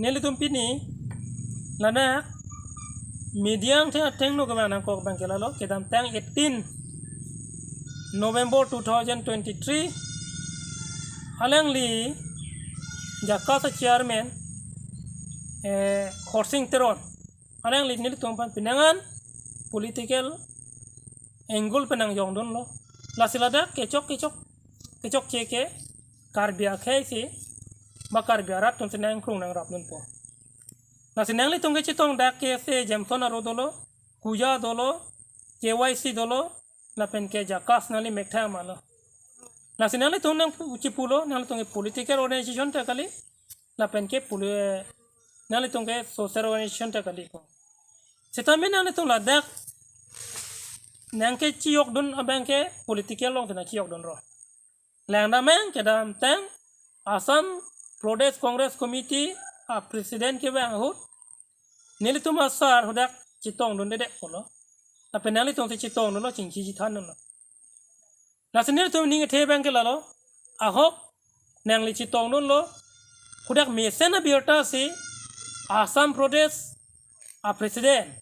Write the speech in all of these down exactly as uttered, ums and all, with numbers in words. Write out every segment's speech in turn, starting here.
Nelitum pini ladak media angtheng athengno kevang nangkok abang ke lalo, kedamtang eighteen November two thousand twenty-three, alangli JACAS a chairman, eh, Khorsing Teron, alangli nelitum aphan penang an political angle pen nangjongdunlo. Lasi ladak kechok kechok kechokche ke Karbi akhei si ba Karbi arat atum si nangkrung nangrapdunpo. Lasi nanglitum kechetong dak ke se Jameson aro dolo, KUJA dolo, K Y C dolo, lapen ke JACAS nangli mekthama lo. Lasi nanglitum nangchipulo, nanglitum ke political organization ta kali, lapen ke poli-, nanglitum ke social organization ta kali ko. Sitame nanglitum ladak nangkechiyokdun abang ke political along si nangchiyokdunlo. Langdamtang kedamtang Assam Pradesh Congress Committee a president kevang ahut nelitum asar hadak chetongdundedet pulo. Lapen nanglitum si chetongdunlo, chingki chethandunlo. Lasi nelitum ning kethe abang ke lalo, ahok nangli chetongdunlo, hadak mesen abirta si Assam Pradesh a president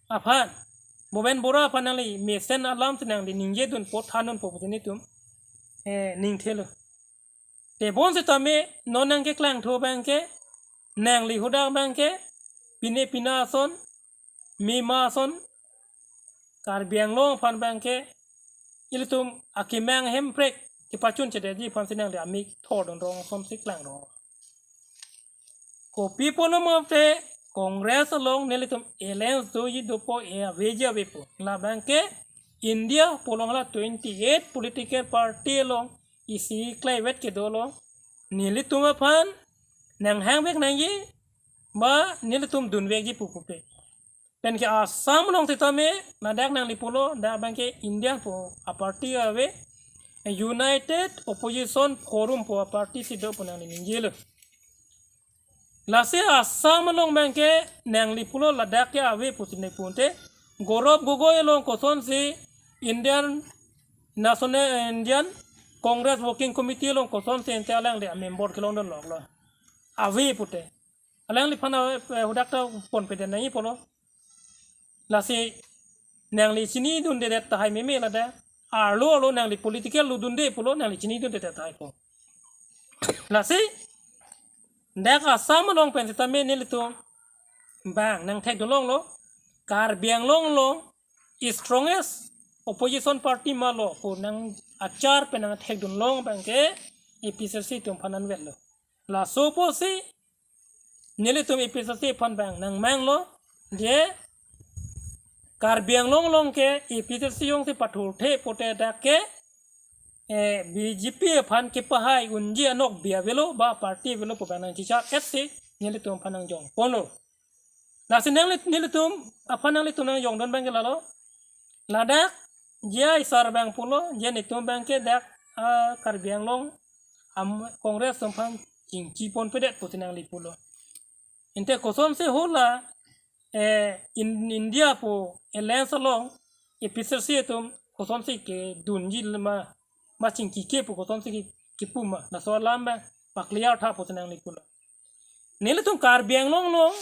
aphan, Bhupen Borah aphan nangli mesen alam si nangli ningjedunpo, thandunpo pusi nelitum, eh, ning thelo. Tebon sitame non nangkeklangthu abang ke, nangli hadak abang ke pine pina ason, mema ason, Karbi Anglong aphan abang ke ilitum akemang hemprek kepachunchedetji aphan si nangli amethor dun rong ason si klang rong. Kopi punon mate Congress along nelitum alliance doji dopo, e aveji avepo. Labang ke India pu along hala twenty-eight political party along isi klaivet kedo along nelitum aphan nanghangvek nangji ba nelitum dunvekji pu pupe. Pen ke Assam along sitame ladak nangli pulo, dak abang ke India pu a party ave, United Opposition Forum pu a party si do pu nangli ningjelo. Lasi Assam along abang ke nangli pulo ladak ke ave pusi nangli pulote, Gaurav Gogoi along kosonsi Indian National, Indian Congress Working Committee along kosonsi ante alangli a member kelongdunloklo, ave pute. Alangliphan, eh, hadak ta ponpedet nangji pulo. Lasi nangli chinidundedet tahai meme ladak. Arlo arlo nangli political lo dunde pulo, nangli chinidundedet tahai ko. Lasi dak Assam along pen sitame nelitum abang nangthekdunlonglo, Karbi Anglong along strongest opposition party ma lo pu nang achar pen nangthekdunlong abang ke A P H L C atum aphan anvetlo. Laso apotsi nelitum A P H L C aphan abang nangmanglo, je Karbi Anglong along ke A P H L C jongsi pathurthe pute dak ke, eh, B J P aphan kepahai unji anokbe avelo ba party avelo pu abang nangchichar-etsi nelitum aphan nangjongponlo. Lasi nangli, nelitum aphan nanglitum nangjongdun abang ke lalo, ladak J I sir abang pulo, je netum abang ke dak, ah, Karbi Anglong am Congress atum aphan chingkiponpedet pusi nangli pulo. Ante kosonsi hala, eh, in India pu alliance along A P H L C atum kosonsi kedunji ma, ma chingkike pu kosonsi ke, kepu ma, laso alam abang pa-clear tha pusi nangli pulo. Nelitum Karbi Anglong along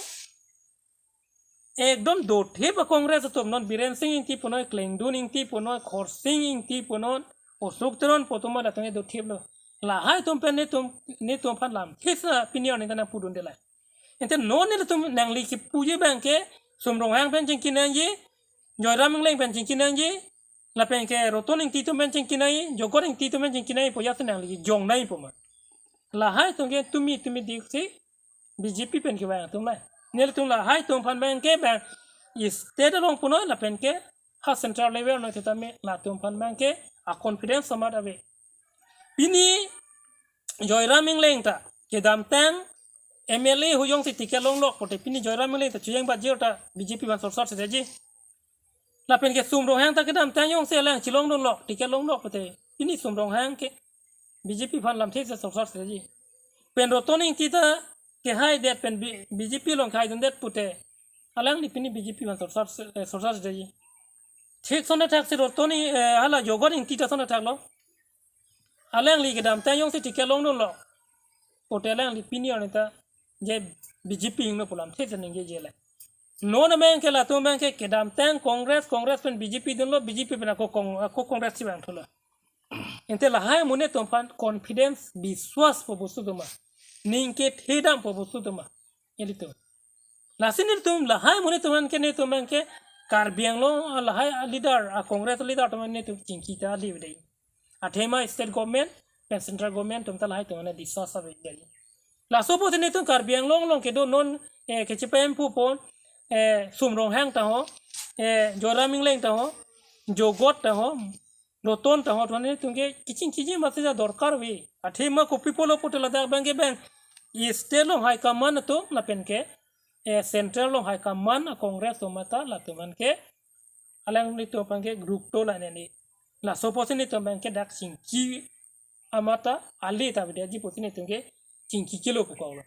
ekdom dothip a Congress atum, non Biren Singh Ingti punon, Klengdun Ingti punon, Khorsing Ingti punon, Ashok Teron pu atum ma latum dothiplo. Lahai atum pen netum, netum aphan lamthe si pini arni ta nangpudunde la. Ante non nelitum nangli kepuji abang ke Sum Ronghang pen chingki nangji, Joyram Engleng pen chingki nangji, lapen ke Roton Ingti atum pen chingki nangji, Jogot Ingti atum pen chingki nangji pu ajat si nangli jong nangji pu ma. Lahai atum ke tumi tumi diksi B J P pen kevang atum la. Nelitum lahai atum aphan abang ke abang state along punon lapen ke ha central level along sitame latum aphan abang ke a confidence amat ave. Pini Joyram Engleng ta kedamtang M L A ahut jongsi ticket longlok pute pini Joyram Engleng ta chojeng bajir ta B J P aphan sorsar seji. Lapen ke Sum Ronghang ta kedamtang jongsi alang chelongdunlok, ticket longlok pute pini Sum Ronghang ke B J P aphan lamthe si sorsar seji. Pen Roton Ingti ta kehaidet pen B-, B J P along kehaidundet pute alangli pini B J P aphan sorsar se-, eh, sorsar seji. Thik ason thaksi Roton Ing-, eh, hala Jogot Ingti ta ason thaklo. Alangli kedamtang jongsi ticket longdunlok pute alangli pini arni ta Je B J P hingno pu lamthe si ningjeje le. Non abangke latum abangke kedamtang Congress, Congress pen B J P dunlo, B J P pen ako Cong-, ako Congress si vangthulo. Ante lahai amonit atum aphan confidence, biswas pu bostu do ma, ning kethedam pu bostu do ma, ilitum. Lasi nelitum lahai amonit atum aphan ke, nelitum aphan ke Karbi Anglong lahai leader, a Congress leader atum aphan nelitum chingki ta live dei. Athema state government pen central government atum ta lahai atum aphan discuss ave dei. Laso apotsi nelitum Karbi Anglong along kedo non, eh, kechepempu pon, eh, Sum Ronghang ta ho, eh, Joyram Engleng ta ho, Jogot ta ho, Roton ta ho, atum aphan nelitum ke kechingkiji masi ja dorkar ave. Athema kopi pulo pute ladak abangke bang state along high command atum lapen ke, eh, central along high command a Congress atum ta latum aphan ke alanglitum aphan ke group to la neli. Laso apotsi nelitum abangke dak chingki amat ta ale ta aveji apotsi nelitum ke chingki kilo pu kok lo.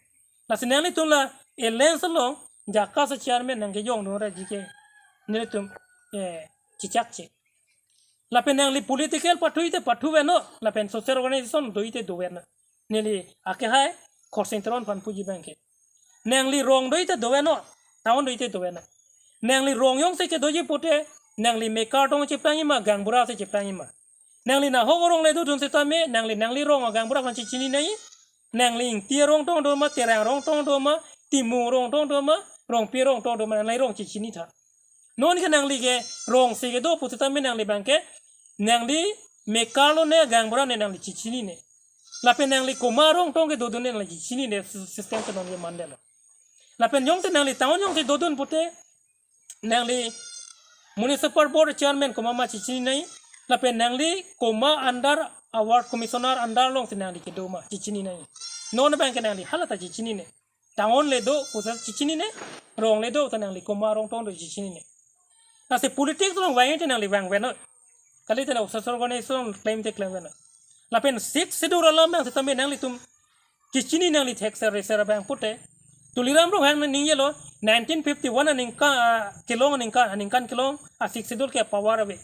Lasi nanglitum la alliance along JACAS a chairman nangkejong dunra ji ke nelitum, eh, chechakche. Lapen nangli political pathu te pathuveno, lapen social organization do te doveno. Neli akehai Khorsing Teron aphan puji abangke, nangli rong do te doveno, town do te doveno. Nangli rong jongsi kedoji pute, nangli Mekar tong cheplang-i ma, gaonbura si cheplang-i ma. Nangli nahok arong le dodun setame, nangli, nangli rong a gaonbura aphan chechini nai. Nangli Ingti arong tong do ma, Terang arong tong do ma, Timung arong tong do ma, Rongpi arong tong do ma, nangli rong chechini tha. Non ke nangli ke rong si kedo pu setame nangli abangke, nangli Mekar lo ne, gaonbura ne nangli chechini ne. Lapen nangli komat arong tong kedodun ne nangli chechini ne, sy-, system ke non ke mandelo. Lapen jongsi nangli town jongsi dodun pute, nangli municipal board chairman komat ma chechini nai. Lapen nangli komat under a ward commissioner under alongsi nangli kedo ma chechini nai. Non abangke nangli hala ta chechini ne. Town le do pusi chechini ne, rong le do ta nangli komat arong tong do chechini ne. Lasi politics along vang te nangli vangveno. Kalite na social organization claim te claimveno. Lapen Sixth Schedule alam abang setame nanglitum kechini nangli thekser reser abang pute. Tuliram Ronghang nangjelo, nineteen fifty-one aningkan, ah, kelong aningkan, aningkan kelong, a Sixth Schedule ke power ave.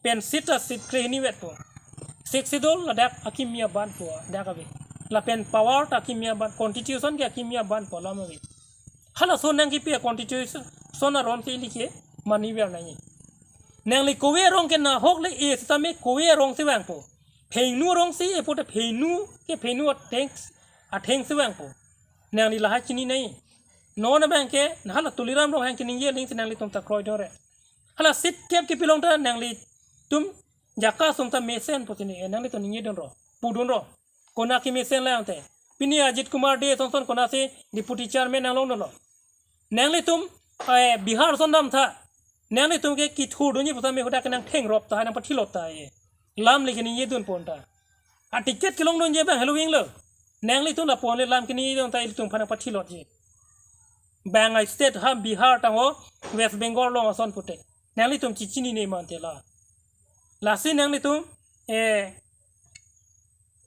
Pen seat ta seat krehini vetpo. Sixth Schedule ladak akimi aban po, dak ave. Lapen power ta akimi aban, constitution ke akimi aban po alam ave. Halaso nangkipi a constitution aron si ili ke mani ver nangji. Nangli kove arong ke nahok le-e setame kove arong si vangpo. Phenu arong si e pute phenu ke phenu atheng, atheng si vangpo. Nangli lahai chini nai. Non abangke, na hala Tuliram Ronghang keningje aling si nanglitum ta kroidunre. Hala seat kep kepilong ta nanglitum JACAS atum ta mesenpo chini, eh, nanglitum ningjedunro, pudunro. Konat kemesen lang te. Pini Ajit Kumar Dey sonson konat si deputy chairman nanglongdunlo. Nanglitum, eh, Bihar sondam tha. Nanglitum ke kithurdunji pu setame hadak ke nangthengrop ta, nangpathilot ta, eh. Lam le keningjedun pon ta. A ticket kelongdunji abang helo wing lo. Nanglitum lapu-an le lam keningjedun ta ilitum aphan nangpathilotji. Bang a state ha Bihar tang ho, West Bengal along ason pute. Nanglitum chechini ne mante la. Lasi nanglitum, eh,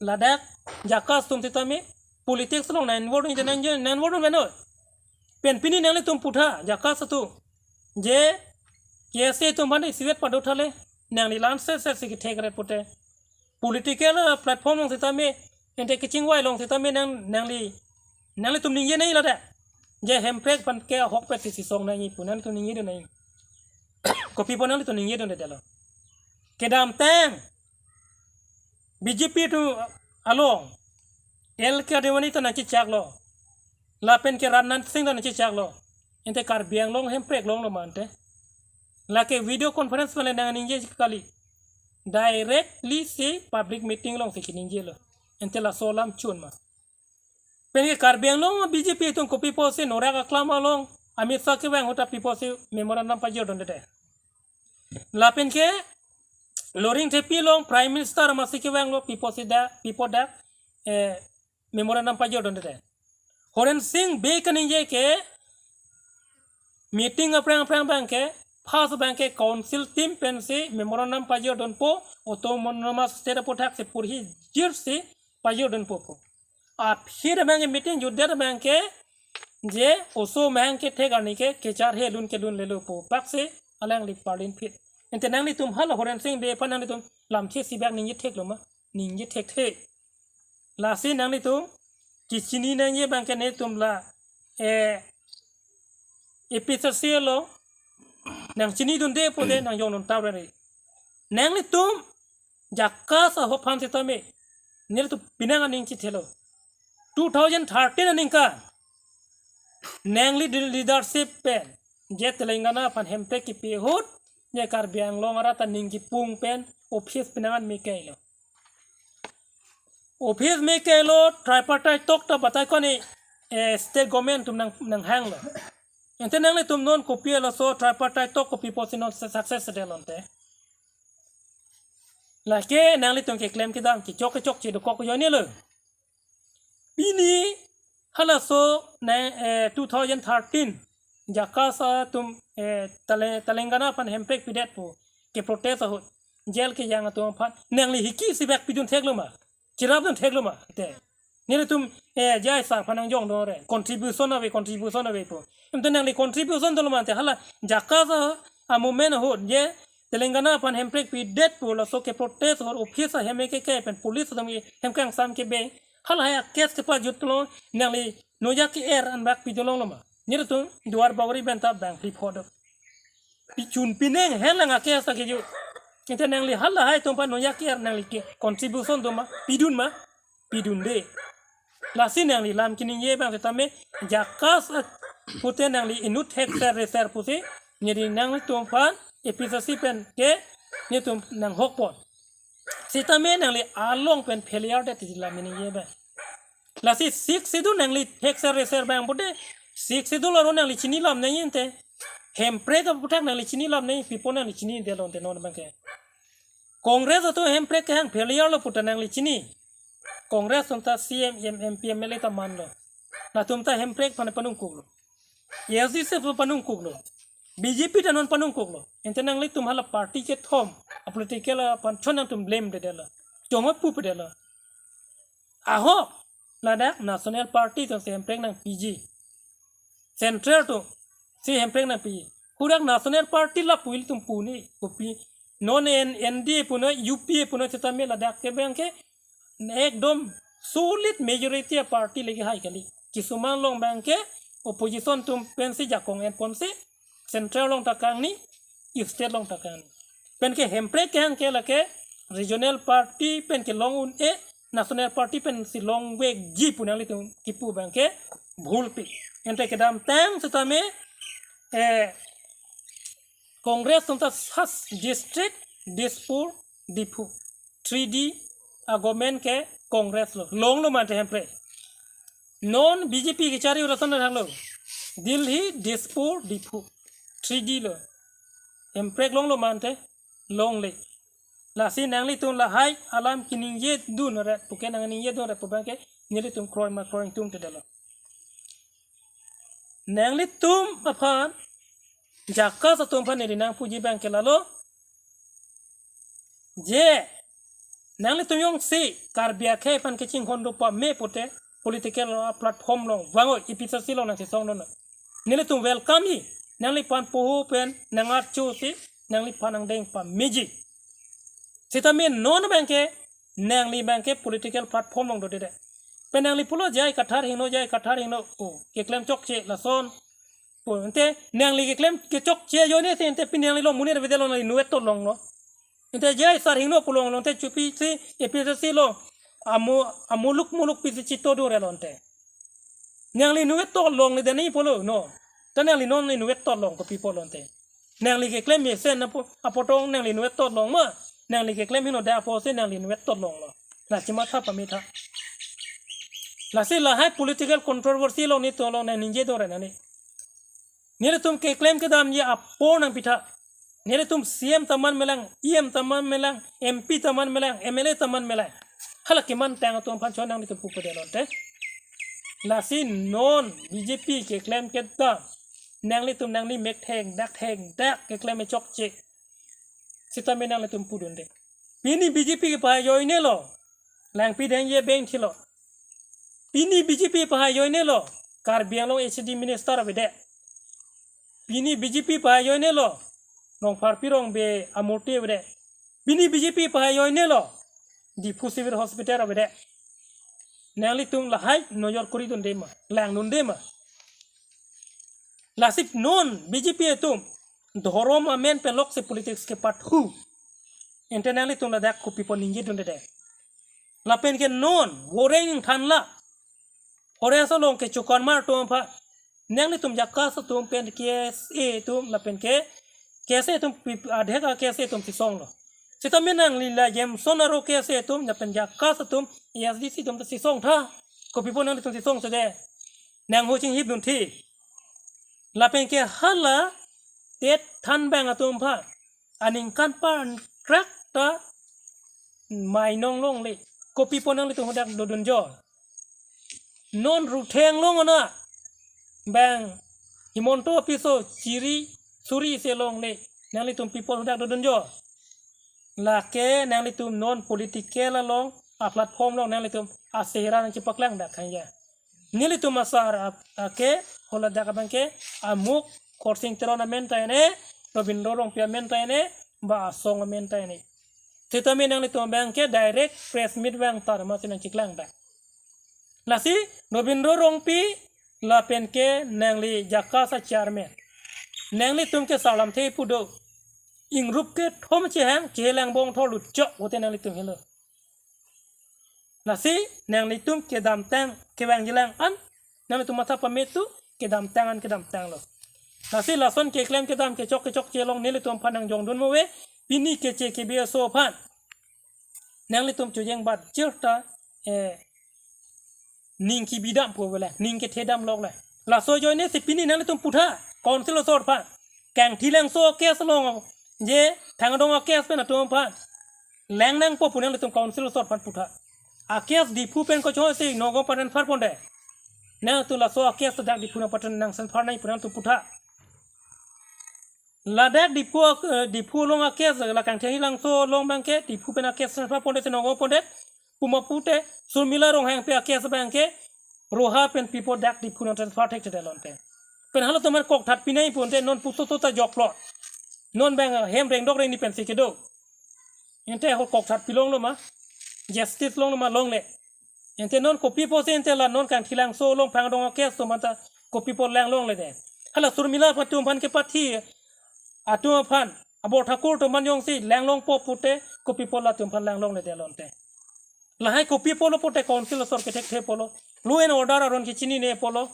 ladak JACAS atum setame politics along nang involve nang, nang involve meno. Pen pini nanglitum putha JACAS atum. Je KSA atum aphan isivet pado thale. Nangli lanse se si kethek ret pute. Political, uh, platform along setame, ante kachingvai along setame nang, nangli, nanglitum ningje nai ladak. Je hemprek aphan ke ahokpet si sisong nangji pu nanglitum ningjedun nai. Kopi pu nanglitum ningjedundedetlo. Kedamtang BJP atum along L K Advani ta nangchechaklo. Lapen ke Rajnath Singh ta nangchechaklo. Ante Karbi Anglong hemprek longlo mante. Lake video conference pen le nangningje kali. Directly si public meeting along si keningjelo. Ante laso alam chun ma. Pen ke Karbi Anglong BJP atum kopi pusi norak aklam along Amit Shah kevang ahut ta pi pusi memorandum pajordundedet. Lapen ke Loringthepi along Prime Minister masi kevanglo pi pusi dak, pi pu dak, eh, memorandum pajordundedet. Horensing Bey kaningje ke meeting aphrang aphrang abangke, first abangke council team pensi memorandum pajordunpo, autonomous state aphuthak si porhi jirsi pajordunpo pu. Aphit abangke meeting jutdet abangke je oso amahang kethek arni ke kecharhe lun kelun lelo pu paksi alangli parlin phit. Ante nanglitum hala Horensing Bey aphan nanglitum lamthe sibak ningje theklo ma? Ningje thekthe. Lasi nanglitum kechini nangji abangke netum la eh, A P H L C along nangchinidunde pute nangjongdun tap rere. Nanglitum JACAS ahut aphan sitame, nelitum penang aning chithelo. Two thousand thirteen aningkan nangli di leadership pen je Telangana aphan hemprek kipi ahut, je Karbi Anglong arat aning kipung pen office penang an me kelo. Office me kelo, tripartite talk ta batai koni, eh, state government atum nang, nanghanglo. Ante nanglitum non kopi laso tripartite talk kopi pusi non success de lonte. Lake nanglitum keklem kedam kechok kechokche dokok ajoinelo. Pini halaso na, eh, two thousand thirteen JACAS atum, eh, Tele-, Telangana aphan hemprek pidet pu keprotest ahut jail kejang atum aphan nangli hiki sibak pidun theklo ma? Chirapdun theklo ma? Te. Nelitum, eh, J I sir aphan nangjongdunre. Contribution ave, contribution ave pu. Ante nangli contribution dolo ma ante hala JACAS a, a movement ahut je Telangana aphan hemprek pidet pu laso keprotest ahut office ahem ke ke pen police atum ke hem kangsam kebe. Halahai a case kepajutlo, nangli noja ke-er anbak pidun longlo ma? Nelitum Duar Bagori pen ta bang pli phodo. Pichun pineng helang a case ta keju. Ante nangli halahai atum aphan noja ke-er nangli ke contribution do ma? Pidun ma? Pidunde. Lasi nangli lam kaningje abang sitame JACAS a pute nangli inut thekser reser pusi, neli nanglitum aphan A P H L C pen ke nelitum nanghokpon. Sitame nangli along pen failure det ti lam kaningje abang. Lasi Sixth Schedule nangli thekser reser abang pute, Sixth Schedule aron nangli chini lam nangji ante. Hemprek aputhak nangli chini lam nangji, pipo nangli chinide lonte non abang ke. Congress atum hemprek kehang failure lo puta nangli chini. Congress atum ta C M, M, M P, M L A ta manlo. Latum ta hemprek aphan panungkuklo. A S D C aphan panungkuklo. B J P ta non panungkuklo. Ante nanglitum hala party kethom a political aphan chon nangtum blame dedetlo. Chomot pu pedetlo. Ahok, ladak National Party atumsi hemprek nangpiji. Central atumsi hemprek nangpiji. Hudak National Party lapu ilitum puni kopi. Non N-, N D A punon, U P A punon sitame ladak ke abang ke ekdom solid majority a party legi hai kali. Kisuman along abang ke opposition atum pensi jakong enponsi central along ta kangni, state along ta kangni. Pen ke hemprek kehang ke lake regional party pen kelong un-e, national party pensi longvekji pu nanglitum kipu abang ke bhulpik. Ante kedamtang sitame, eh, Congress atum ta sas district, Dispur, Diphu. Three D a government ke Congress lo. Longlo ma ante hemprek? Non B J P kechari urasan thanglo. Delhi, Dispur, Diphu. Three D lo. Hemprek longlo ma ante? Longle. Lasi nanglitum lahai alam kaningjedunre, puke nangkaningjedunre pu abang ke nelitum kroi ma kroi tumtedetlo. Nanglitum aphan, JACAS atum aphan neli nangpuji abang ke lalo. Je, nanglitum jongsi Karbi akhei aphan kachinghon do pame pute political platform along vang-oi, A P H L C along nangchisongdun. Nelitum welcome ji, nangliphan poho pen nangarchusi, nangliphan nangdeng pameji. Sitame non abang ke, nangli abang ke political platform along dodedet. Pen nangli pulo J I Kathar hingno, J I Kathar hingno, o, keklem chokche lason. O, ante nangli keklem kechokche ajoinesi ante pini nangli long monit avedetlo, nangli inutvet to longlo. Ante J I sir hingno pu longlo, ante chupisi A P H L C along amu, amuluk muluk pisi chitodunre lo ante. Nangli inutvet to longle deni pulo, no. Ta nangli non inutvet to long kopi pulo ante? Nangli keklem mesen apo, apotong nangli inutvet to long ma? Nangli keklem hingno dak apotsi nangli inutvet to longlo. La chimatha pametha. Lasi lahai political controversy along nelitum along nangningjedunre nani. Nelitum keklem kedamji apor nangpitha. Nelitum C M ta man melang, E M ta man melang, M P ta man melang, M L A ta man melang. Hala kemantang atum aphan chon nanglitum pupedetlo ante. Lasi non B J P keklem kedam, nanglitum nangli mek thekdak thekdak keklem chokche. Sitame nanglitum pudunde. Pini B J P kepahai ajoinelo. Langpi dengje beng thilo. Pini B J P pahai ajoinelo. Karbi Anglong H A D minister avedet. Pini B J P pahai ajoinelo. Rongpharpi Rongbe amurti avedet. Pini B J P pahai ajoinelo. Diphu Civil Hospital avedet. Nanglitum lahai nojor koridunde ma, langdunde ma? Lasi non B J P atum dhorom amen pen loksi politics kepathu. Ante nanglitum ladak kopi apot ningje dunde de. Lapen ke non Boreng Thanla forest along kechokan mar atum aphan nanglitum JACAS atum pen K S A atum lapen ke K S A atum pi-, adhek a K S A atum chesonglo. Seta me nangli la Jameson aro K S A atum lapen JACAS atum A S D C atum ta chesong tha. Kopi apot nanglitum chesongse de. Nang ho chinghip dun thi. Lapen ke hala Tet Thanbang atum aphan aningkan pankrak ta mainong longle. Kopi apot nanglitum hadak dodunjo. Non Rutheng along ana bang Himanta piso chiri suri se longle. Nanglitum kopi apot hadak dodunjo. Lake nanglitum non political along a platform along nanglitum asehra nangchepaklang dak khanya. Nelitum asar ap-, ake holadak abangke amuk Khorsing Teron amen ta ene, Robindro Rongpi amen ta ene, ba asong amen ta ene. Seta me nanglitum abangke direct press meet vang tar ma si nangcheklang dak. Lasi Robindro Rongpi lapen ke nangli JACAS a chairman. Nanglitum ke salam the pudo. Ingrup kethom chehang, chelang bong thor lutchok, vote nanglitum helo. Lasi nanglitum kedamtang kevangjilang an, nanglitum matha pame thu, kedamtang an kedamtanglo. Lasi lason keklem kedam kechok kechokche along nelitum aphan nangjongdun move, pini keche kebi aso aphan nanglitum chojeng bat jirta, eh, ning kebidam pu vela, ning kethedam lok le. Laso ajoine si pini nanglitum putha, council asor aphan. Kangthilangso case along je Thangdong a case pen atum aphan lang nangpo pu nanglitum council asor aphan putha. A case Diphu pen kochoi si Nagaon pen transfer ponde. Nangtum laso a case dak Diphu nangpathan nang transfer nang pu nangtum putha. Ladak Diphu, eh, Diphu along a case, la Kangthilangso along abangke, Diphu pen a case transfer pondet, si Nagaon pondet, puma pute, Surmila Ronghangpi a case abangke, Roha pen pipo dak Diphu nang transfer thekthedet lonte. Pen halatum an kokthat pinai ponte non puso tota joklo. Non abang, eh, hem rengdok rengni pensi kedo. Ante ho kokthat pilonglo ma, justice longlo ma longle. Ante non kopi apotsi ante la non Kangthilangso along Thangdong a case atum anta kopi apot lang longle de. Hala Surmila atum aphan kepathi atum aphan, Abor Thakur atum aphan jongsi lang longpo pute kopi apot latum aphan lang longle de lonte. Lahai kopi apotlo pute council asor kethekthe apotlo. Law and order aron kechinine apotlo.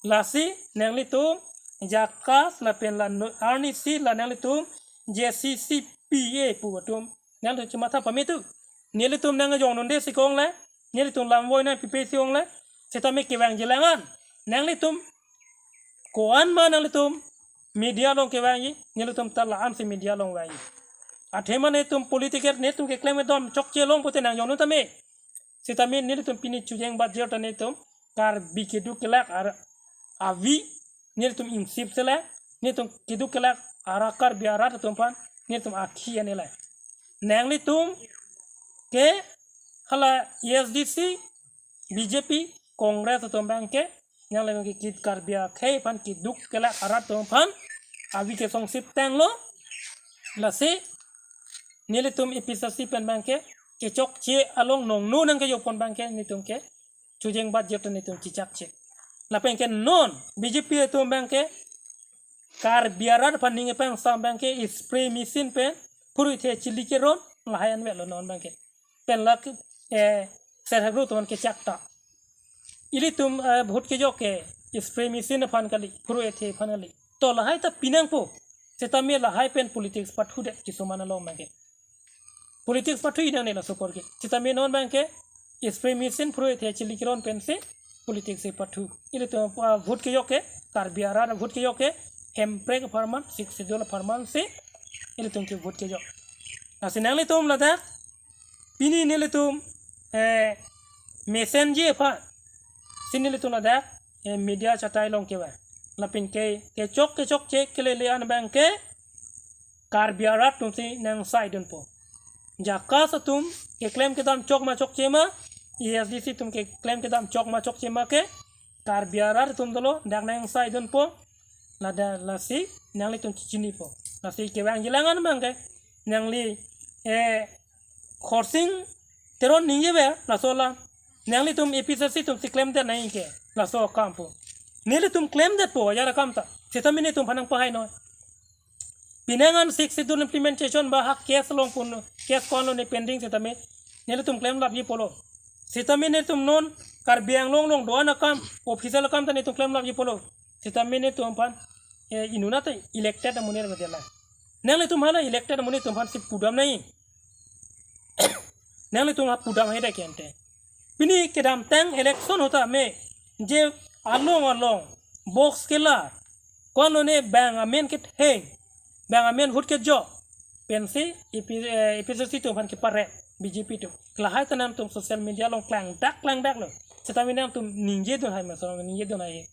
Lasi nanglitum JACAS lapen la no-, arnisi la nanglitum J C C P A pu atum. Nanglitum chematha pame thu. Nelitum nangjongdunde si kong le. Nelitum lamvoi nangpipe si kong le. Seta me kevangjilang an. Nanglitum ko-an ma nanglitum media along kevangji. Nelitum ta la-an si media along vangji. Athema netum political netum keklem kedam chokche along pute nangjongdun tame. Seta me nelitum pini chojeng bat jirta netum Karbi keduk kelak ar avi netum ingsip sele, netum keduk kelak ara Karbi arat atum aphan netum akhi ane le. Nanglitum ke hala A S D C, B J P, Congress atum abangke, nanglitum ke kit Karbi akhei aphan keduk kelak arat atum aphan avi kesongsip tanglo. Lasi nelitum A P C C pen abangke kechokche along nongno nangkejopon abangke netum ke chojeng bat jirta netum chechakche. Lapen ke non B J P atum abangke Karbi arat aphan ning kepangsam abangke spray machine pen phurui the chili keron lahai anvetlo non abangke. Pen lake, eh, Self Help Group atum an kechak ta. Ilitum, eh, vote kejok ke spray machine aphan kali, phurui the aphan kali. To lahai ta pinangpo. Seta me lahai pen politics pathudet kisuman along abangke. Politics pathu inang ne laso apor ke. Seta me non abangke spray machine phurui the chili keron pensi politics si pathu. Ilitum, ah, vote kejok ke, Karbi arat vote kejok ke, hemprek apharman, Sixth Schedule apharman si ilitum ke vote kejok. Lasi nanglitum ladak pini nelitum, eh, messenger aphan si nelitum ladak, eh, media chatai along kevang. Lapen ke, kechok kechokche kelele an abangke Karbi arat atum si nangsaidunpo. JACAS atum keklem kedam chok ma chokche ma, A S D C atum keklem kedam chok ma chokche ma ke Karbi arat atum dolo dak nangsaidunpo. Lada lasi nanglitum chinipo. Lasi kevangjilang an abangke nangli, eh, Khorsing Teron ningjever laso alam. Nanglitum A P C C atum si klemdet nangji ke laso akampo. Nelitum klemdetpo ajat akam ta. Sitame netum aphan nangpahai noi. Penang an Sixth Schedule implementation ba ha case along pun, case ko-an lone pending sitame nelitum klemlapji pulo. Sitame netum non Karbi Anglong along do-an akam, official akam ta netum klemlapji pulo. Sitame netum aphan, eh, inut ta elected amonit avedetlang. Nanglitum hala elected amonit atum aphan si pudam nangji. Nanglitum ha pudam hai dak ante. Pini kedamtang election ahut tame je along along box kela, ko-an lone bang amen ketheng, bang amen vote kejok pensi A P, eh, A P H L C atum aphan keparet B J P atum. Lahai ta nangtum social media along klangdak klangdak lo. Sitame nangtum ningjedun hai, maso ningjedun hai.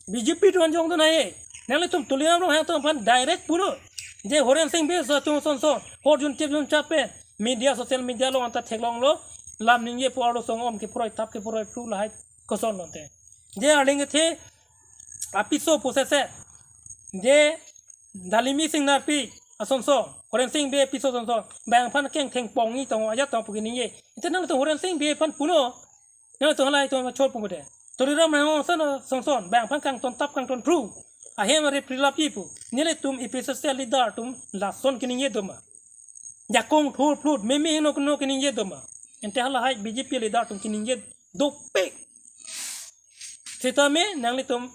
B J P atum anjongdun hai. Nanglitum Tuliram Ronghang atum aphan direct pulo. Je Horen Sing Bey atum sonson, hor jun tip jun chap pen media, social media along anta theklonglo. Lam ningjepo arlo song om kepuroi thap kepuroi phru lahai koson lote. Je arleng kethe apiso pusese, je Dalimi Singnarpi asonson, Horen Sing Bey apiso sonson, bang aphan kengtheng pongji tong ajat tong pu keningje. Ante nangtum Horen Sing Bey aphan pulo. Nangtum halahai atum chor pumute. Tuliram Ronghang sonson, bang aphan kangton thap kangton phru. Ahem ari prilapji pu. Nelitum A P H L C leader atum lason keningje doma. Jakong thur phlut meme no no keningje doma. Ante halahai B J P leader atum keningje dopik. Sitame nanglitum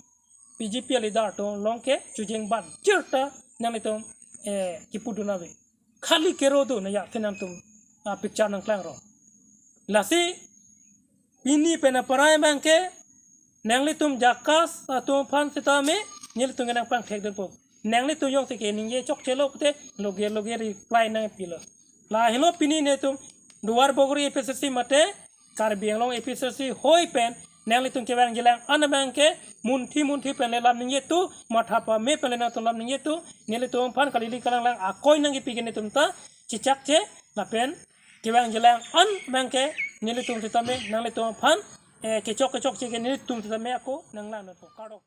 B J P leader atum along ke chujeng ban chirta nanglitum, eh, kipudun ave. Khali kero do na ya ke nangtum, ah, picture nangklanglo. Lasi pini pen aparai abang ke nanglitum JACAS atum aphan sitame nelitum ke nangpangthekdunpo. Nanglitum jongsi keningje chokchelo pute loge loge reply nangpilo. Lahelo pini netum Duar Bagori A P H L C mate Karbi Anglong A P H L C hoi pen nanglitum kevangjilang an abang ke munthi munthi pen le lam ningjetu, matha pame pen le nangtum lam ningjetu. Nelitum aphan kalili kalanglang akoi nangkipi ke netum ta chechakche lapen kevangjilang an abang ke nelitum sitame nanglitum aphan, eh, kechok kechokche ke nelitum sitame ako nanglangdunpo. Kardom.